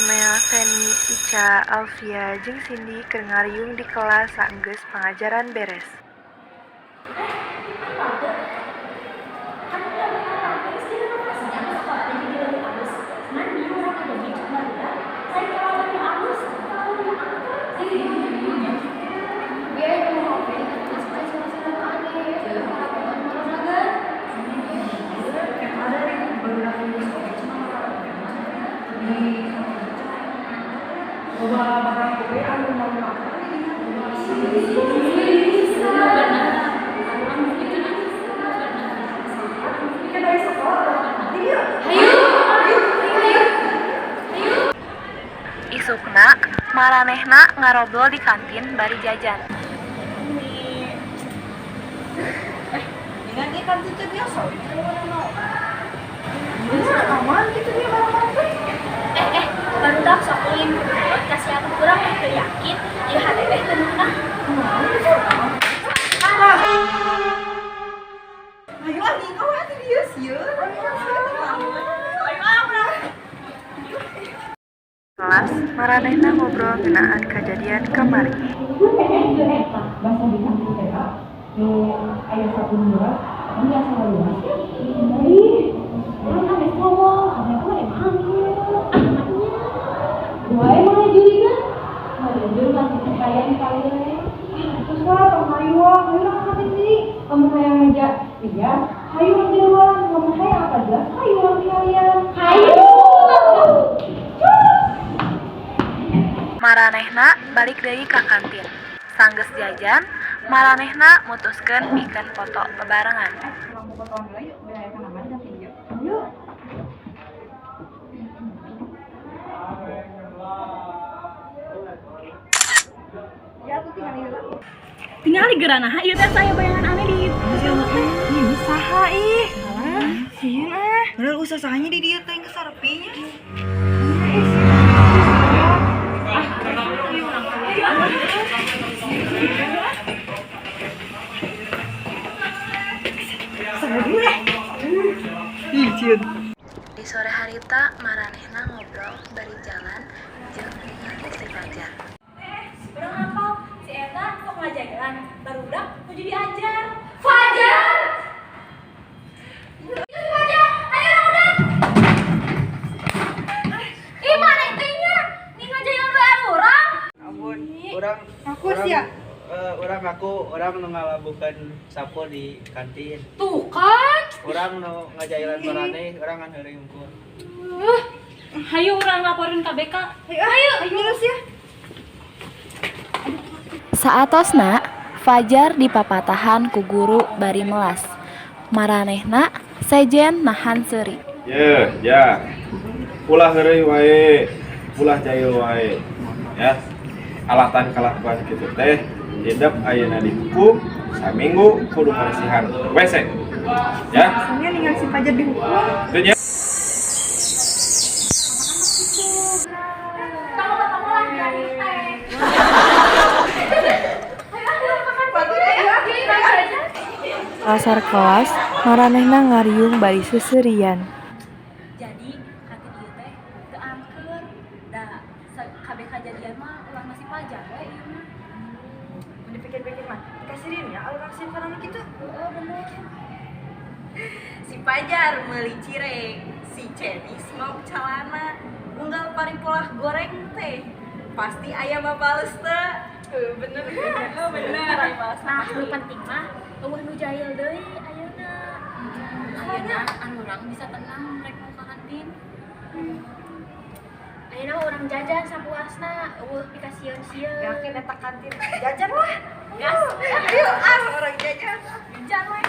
Amel, Feni, Ica, Alvia, jeung Cindy keur ngariung di kelas saenggeus pangajaran beres. Isukna, maranehna ngarobrol di kantin bari jajan. Barudak sok ulin kasih aku kurang teu yakin ieu hate teh teu ngeunah. Ayo ah, ningkau atuh dia sieun. Kelas, maranehna ngobrol ngeunaan kajadian kamari. Bahasa di kantin teh nu aya sapu murah kan biasa luas ya. Ih, urang kan geus ngomong, mereka mah emang ah nya. Wae mah jurigan. Mah masih percaya nih kali we. Terus lah tong hayu ah, hayu lah ka kantin deui. Lamun hayang meja liar, hayu urang jaluan. Lamun hayang apa jelas, hayu urang tingalian. Hayu. Maranehna balik deui ka kantin. Sanggeus jajan, maranehna mutuskeun pikeun foto bebarengan. Urang fotoan heula yuk, biar aya kenangan di kantin ieu. Yuk. Ya atuh tingali heula. Tingali geura naha ieu teh saya bayangan aneh di Ih, saha ih. Sieun ah. Padahal usah sahanya di dieu teh geus sarepinya. Ih, sieun. Di sore harita maranehna ngobrol bari jalan jeung ningali si Fajar. Urang hafal si eta sok ngajailan barudak nuju diajar. Fajar. Fajar, ayo urang udah. Ih, mana teh nya? Nih ngajailan bae urang. Ampun, urang Ngaku sia. Urang ngaku urang nu ngalabukeun sapu di kantin. Tuh kan. Urang nu ngajailan maraneh, urang ngan heureuy hungkul. Hayu urang laporin ka BK. Ayo, ayo terus ya. Saatosna, Fajar dipapatahan ku guru bari melas. Maranehna sejen nahan seuri. Ye, ya. Ulah heureuy wae, ulah jahil wae. Ya. Alatan kalakuan kitu teh hidep ayeuna dihukum saminggu kudu meresihan WC. Ya. Soalnya ningali si Fajar dihukum. Itu nya. Kamu ketemu lah dari teh. Pasar kelas, maranehna ngariung bari seuseurian. Jadi kantin ieu teh teu angker. Da kabeh kajadian mah ulah masih Fajar we ieu mah. Mun dipikir-pikir mah, dikasirin ya alur aksi karena nu kitu. Heeh, bener. Si Fajar meuli cireng, si Cenis mau calana, unggal paripolah goreng teh. Pasti aya babales teh. Bener. Bener, ayo balas. Nah, nu penting mah eueuh nu jahil deui ayeuna. Ayeuna anu urang bisa tenang rek mau ka kantin. Ayeuna urang jajan sapuasna, eueuh pikasieun-sieun. Yakin eta kantin jajan lah. Gas. Ayo ah, orang jajan. Jajan we.